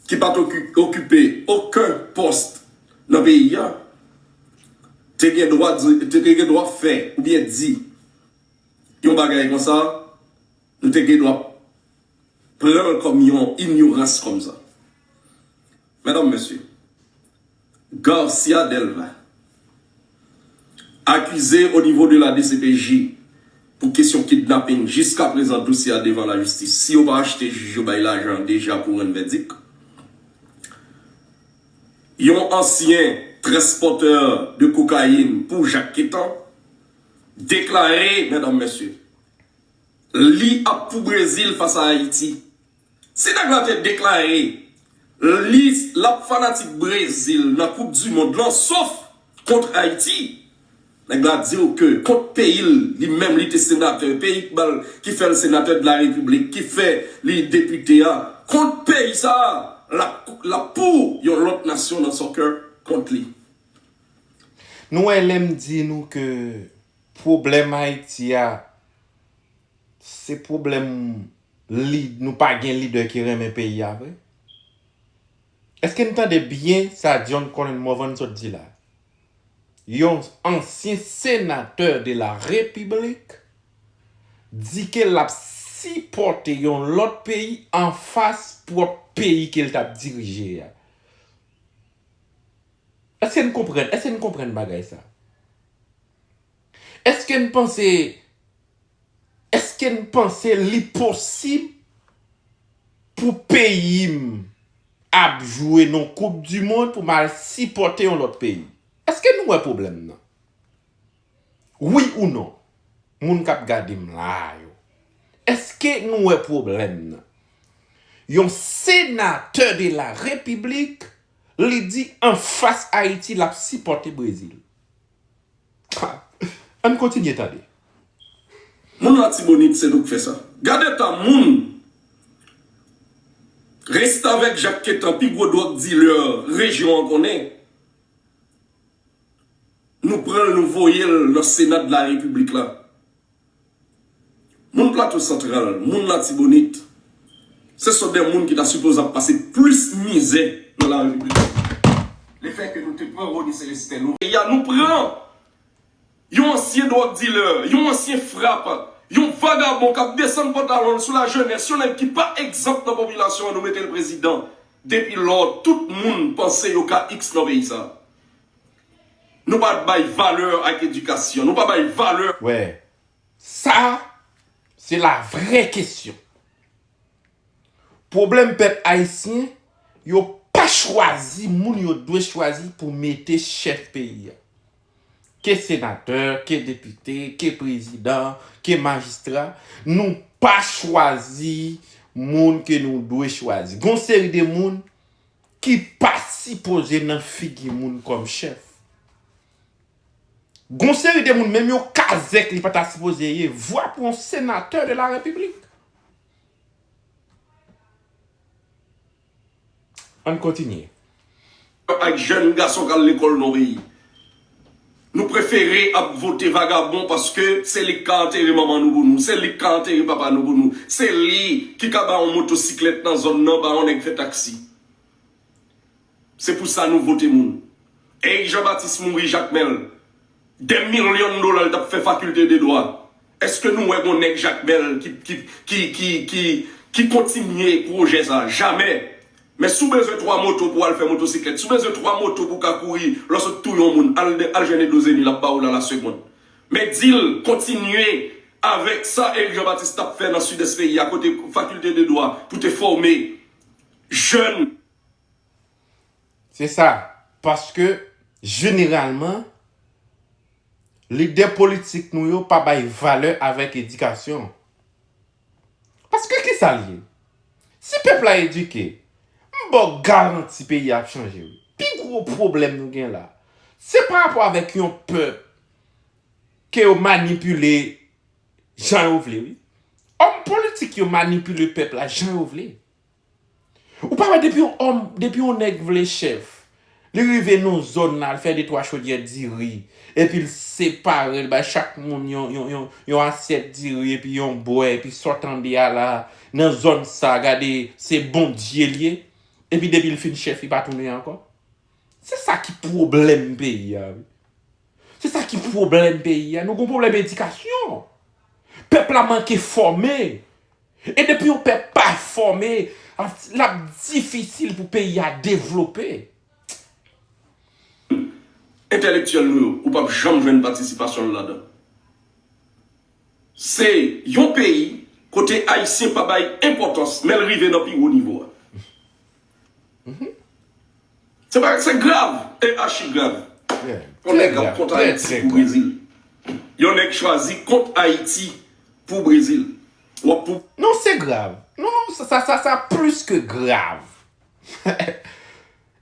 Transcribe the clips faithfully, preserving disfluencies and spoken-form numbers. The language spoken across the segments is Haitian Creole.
ki pa t oki- okipe okenn pòs nan peyi a, te gen dwa di, te gen dwa fè oubyen di yon bagay konsa, nou te gen dwa pran l kòm yon inyorans konsa. Medam, mesye, Garcia Delva, akize o nivo de la D C P J pou kesyon kidnaping. Jiskaprezan, dosye a devan lajistis. Si yo pa achte jij yo bay lajan deja pou rann vèdik, yon ansyen transpòtè de kokayin pou Jak Ketan deklare, medam, mesye, li ap pou Brezil fas a Ayiti. Si nèg la te deklare li l ap fanatik Brezil nan Koup di Mond lan, sof kont Ayiti, nèg la di w ke kont peyi l, li menm li te senatè, peyi k ba l, ki fè l senatè de la repiblik, ki fè li depite a, kont peyi sa a, l ap, l ap pou yon lòt nasyon nan soccer kont li. Nou wè lè m di nou ke pwoblèm Ayiti a, se pwoblèm li, nou pa gen lidè ki renmen peyi a vre. Èske n tande byen sa John Colin Morvan sot di la? Yon ansyen senatè de la repiblik di ke l ap sipòte yon lòt peyi anfas pwòp peyi ke l t ap dirije a. Èske n konprann? Èske n konprann bagay sa? Èske n panse Èske n panse li posib pou peyi m ap jwe nan Koup di Mond pou m al sipòte yon lòt peyi? Èske nou wè pwoblèm nan? Wi ou non? Moun k ap gade m la yo. Èske nou wè pwoblèm nan? Yon senatè de la repiblik, li di anfas Ayiti l ap sipòte Brezil. Ann kontinye tande. Moun Latibonit se nou k fè sa. Gade ta moun restavèk Jak Ketan, pi gwo dwòg dilè rejyon an konnen. Nou pran l, nou voye l nan Sena de la Repiblik la. Moun Plato Santral, moun Latibonit, se sòt de moun ki ta sipoze ap pase plis mizè nan la Repiblik. Lefètke nou te pran Rony Celestin, nou, ya nou pran yon ansyen dwòg dilè, yon ansyen frap, yon vagabon k ap desann pantalon l sou lajenès, yon nèg ki pa egzanp nan popilasyon an, nou mete l prezidan. Depi lò, tout moun panse yo ka X nan peyi sa. Nou pa bay valè ak edikasyon. Nou pa bay valè. Wè, sa, se la vrè kesyon. Pwoblèm pèp ayisyen, yo pa chwazi moun yo dwe chwazi pou mete chèf peyi a. Ke senatè, ke depite, ke prezidan, ke majistra, nou pa chwazi moun ke nou dwe chwazi. Gon seri de moun ki pa sipoze nan figi moun kòm chèf. Gon seri de moun, menm yon kazèk li pa ta sipoze ye, vwa pou yon senatè de la repiblik. Ann kontinye. Ak jèn gason k al lekòl nan peyi. Nou prefere ap vote vagabon paske se li k ka antere manman nou pou nou, se li k ka antere papa nou pou nou, se li ki ka ba yon motosiklèt nan zòn nan ba yon nèg fè taksi. Se pou sa nou vote moun. Eric Jean Baptiste mouri Jakmèl. Dè milyon dola l t ap fè fakilte de dwa. Èske nou wè gon nèg Jakmèl ki, ki, ki, ki, ki, ki kontinye pwojè sa? Jamè. Men si w bezwen twa moto pou w al fè motosiklèt, si w bezwen twa moto pou w ka kouri lè w sot touye yon moun, al, al jwenn Edo Zeni, l ap ba w l a la segonn. Men di l kontinye avèk sa Eric Jean Baptiste t ap fè nan Sidès peyi a, kote fakilte de dwa pou te fòme jèn. Se sa. Paske, jeneralman, lidè politik nou yo pa bay valè avèk edikasyon. Paske kisa l ye? Si pèp la edike, m ba w garanti peyi a ap chanje wi. Pi gwo pwoblèm nou gen la, se pa rapò avèk yon pèp ke yo manipile jan yo vle wi. Òm politik yo manipile pèp la jan yo vle. Ou pa wè depi yon òm, depi yon nèg vle chèf, li rive nan zòn la, l fè de twa chodyè diri, epi l separe, l bay chak moun yon, yon, yon, yon asyèt diri, epi yon bwè, epi sa w tande a la, nan zòn sa, gade, se Bondye l ye. Epi depi l fin chèf, li pa tounen ankò. Se sa ki pwoblèm peyi a, wi. Se sa ki pwoblèm peyi a. Nou gon pwoblèm edikasyon. Pèp la manke fòme. E depi yon pèp pa fòme, l ap difisil pou peyi a devlope. Entèlektyèl nou yo, ou p ap janm jwenn patisipasyon l ladan. Se yon peyi kote Ayisyen pa bay enpòtans, men l rive nan pi wo nivo a. Se pa, se grav, e achi grav. Yon nèg ap kont Ayiti pou Brezil. Yon nèg chwazi kont Ayiti pou Brezil. W ap pou. Non, se grav. Non, sa, sa, sa, sa plis ke grav.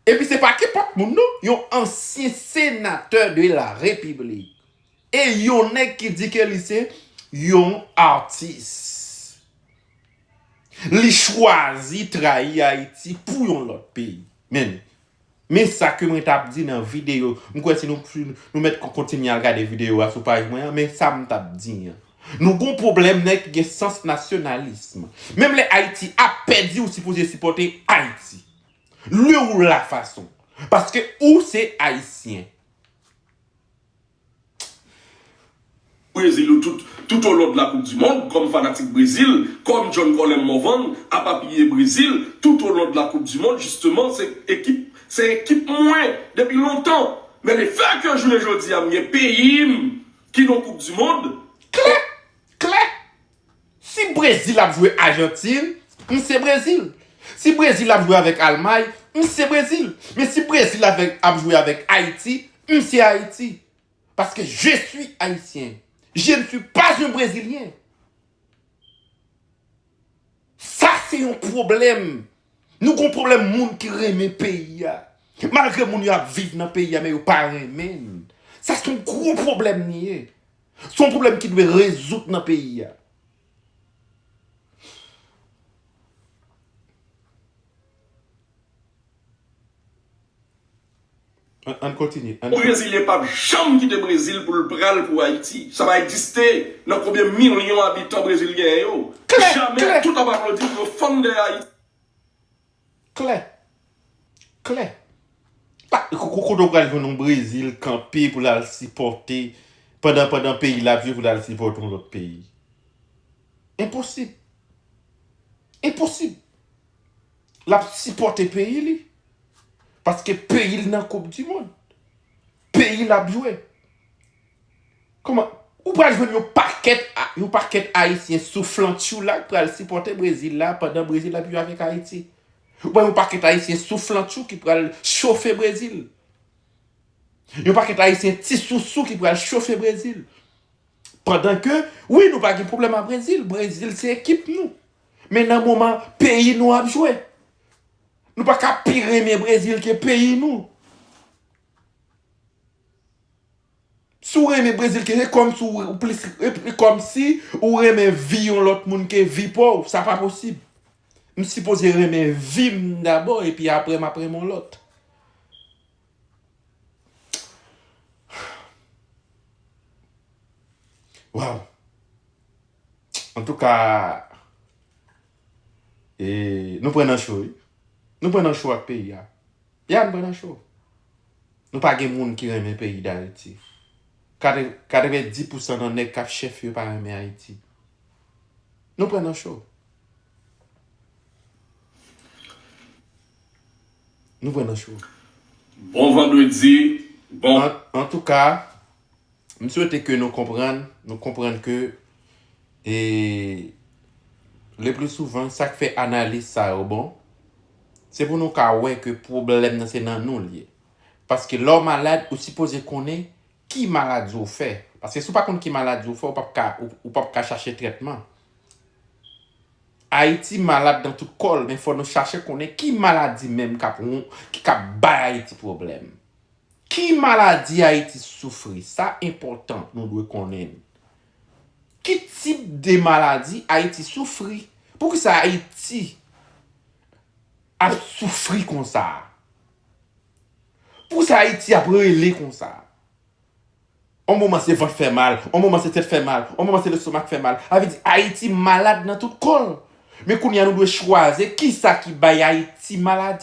Epi se pa kenpòt moun, non. Yon ansyen senatè de la repiblik. E yon nèg ki di ke li se yon atis. Li chwazi trayi Ayiti pou yon lòt peyi. Men, men sa ke mwen t ap di nan videyo. M kwè si nou, si nou mèt kon-, kontinye al gade videyo a sou paj mwen an, men sa m t ap di an. Nou gon pwoblèm nèg ki gen sans nasyonalism. Menm lè Ayiti ap pèdi, ou sipoze sipòte Ayiti. Lè ou la fason. Paske ou se Ayisyen. Brezil ou tout, tout au long de la Coupe du Monde, kòm fanatik Brezil, kòm John Colem Morvan ap apiye Brezil tout au long de la Coupe du Monde, jisteman, se ekip, se ekip mwen depi lontan. Men le fait que jounen jodi a, m gen peyi m ki nan Coupe du Monde. Klè, klè. Si Brezil ap jwe Ajantin, m se Brezil. Si Brezil ap jwe avèk Almay, m se Brezil. Men si Brezil avèk, ap jwe avèk Ayiti, m se Ayiti. Paske je suis haïtien. Je ne suis pas un Brésilien. Sa se yon pwoblèm. Nou gon pwoblèm moun ki renmen peyi a. Malgre moun yo ap viv nan peyi a, men yo pa renmen n. Sa se yon gwo pwoblèm li ye. Se yon pwoblèm ki dwe rezoud nan peyi a. An, ann kontinye. Ann... Yon Brezilyen p ap janm kite Brezil pou l pral pou Ayiti. Sa pa egziste nan konbyen milyon abitan Brezil genyen yo. Klè, klè. Jamè, tout ap aplodi pou yo fann dèyè Ayiti. Klè. Klè. Pa, ko-, ko-, kote w pral jwenn yon Brezil kanpe pou l al sipòte, pandan, pandan peyi l ap jwe pou l al sipòte yon lòt peyi? Enposib. Enposib. L ap sipòte peyi li. Paske peyi l nan Koup di Mond. Peyi l ap jwe. Kòman? Ou pral jwenn yon pakèt a-, yon pakèt Ayisyen souflantchou la k pral sipòte Brezil la pandan Brezil ap jwe avèk Ayiti. Ou pral yon pakèt Ayisyen souflantchou ki pral chofe Brezil. Yon pakèt Ayisyen ti sousou ki pral chofe Brezil. Pandan ke, wi, nou pa gen pwoblèm ak Brezil. Brezil se ekip nou. Men nan moman peyi nou ap jwe, nou pa ka pi renmen Brezil ke peyi nou. Si w renmen Brezil ke, e kòmsi w, w plis, e, e kòmsi ou renmen vi yon lòt moun ke vi pa w, sa pa posib. M sipoze renmen vi m dabò, epi apre m ap renmen yon lòt. Waw. Antouka, e, nou pran nan cho, wi. Nou pran nan cho ak peyi a. Ya, nou pran nan cho. Nou pa gen moun ki renmen peyi Dayiti. Katre-, katrevendis pousan nan nèg k ap chèf yo pa renmen Ayiti. Nou pran nan cho. Nou pran nan cho. Bon vandredi, bon. An, antouka, m swete ke nou konprann, nou konprann ke, e, le pli souvan, sa k fè analiz sa yo bon, se pou nou ka wè ke pwoblèm nan se nan nou l ye. Paske lè w malad, ou sipoze konnen ki maladi w fè. Paske si w pa konn ki maladi w fè, ou p ap ka, ou, ou p ap ka chache trètman. Ayiti malad nan tout kò l, men fò nou chache konnen ki maladi menm k ap won-, ki, k ap bay Ayiti pwoblèm. Ki maladi Ayiti soufri? Sa enpòtan, nou dwe konnen l. Ki tip de maladi Ayiti soufri? Poukisa Ayiti ap soufri konsa? Poukisa Ayiti ap rele konsa? On moman se vant fè mal, on moman se tèt fè mal, on moman se lestomak fè mal. Sa vle di Ayiti malad nan tout kò l. Men kounye a nou dwe chwazi kisa ki bay Ayiti maladi.